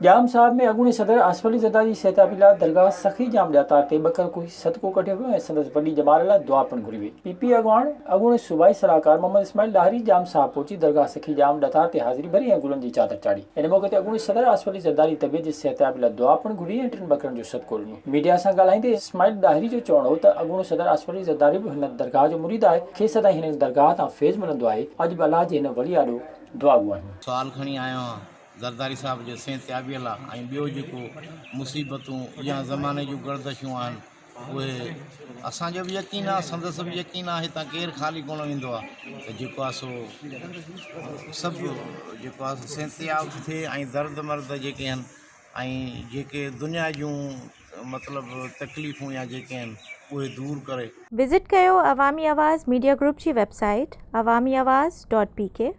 ڄام صاحب ۾ اڳوڻي صدر آصف علي زرداري جي صحتيابي لاء درگاهه سخي ڄام ڏياتار تي ٻڪر ڪوهي صدقو ڪڍيو ويو ۽ سندس وڏي ڄمار لاء دعا پڻ گهري وئي. پي پي اڳواڻ اڳوڻي صوبائي صلاحڪار محمد اسماعيل ڏاهري ڄام صاحب پهچي درگاهه سخي ڄام ڏاتار تي حاضري ڀري ۽ گلن جي چادر چاڙهي. ان موقعي تي اڳوڻي صدر آصف علي زرداري طبيعت جي صحتيابي لاء دعا پڻ گهري ۽ ٽن ٻڪرن جو صدقو ڏنو. ميڊيا سان ڳالهائيندي اسماعيل ڏاهري جو چوڻ هو ته اڳوڻو صدر آصف علي زرداري به هن درگاهه جو مريد آهي، کيس سدائين هن درگاهه تان فيض ملندو آهي، اڄ به الله جي هن ولي آڏو دعاگو آهيون. سوال کڻي آيو آهيان زرداري صاحب جي صحتيابي لا ۽ ٻيو جيڪو مصيبتون يا زماني جون گردشون آهن اهي اسان جو به يقين آهي سندس به يقين آهي هتان ڪير خالي ڪونه ويندو آهي ته جيڪو آهي سو سڀ جيڪو آهي سو صحتياب ٿئي ۽ درد مرد جيڪي آهن ۽ جيڪي دنيا جون مطلب تڪليفون يا جيڪي آهن اهي دور ڪري. وزٽ ڪيو عوامي آواز ميڊيا گروپ جي website Awami Awaz dot P K.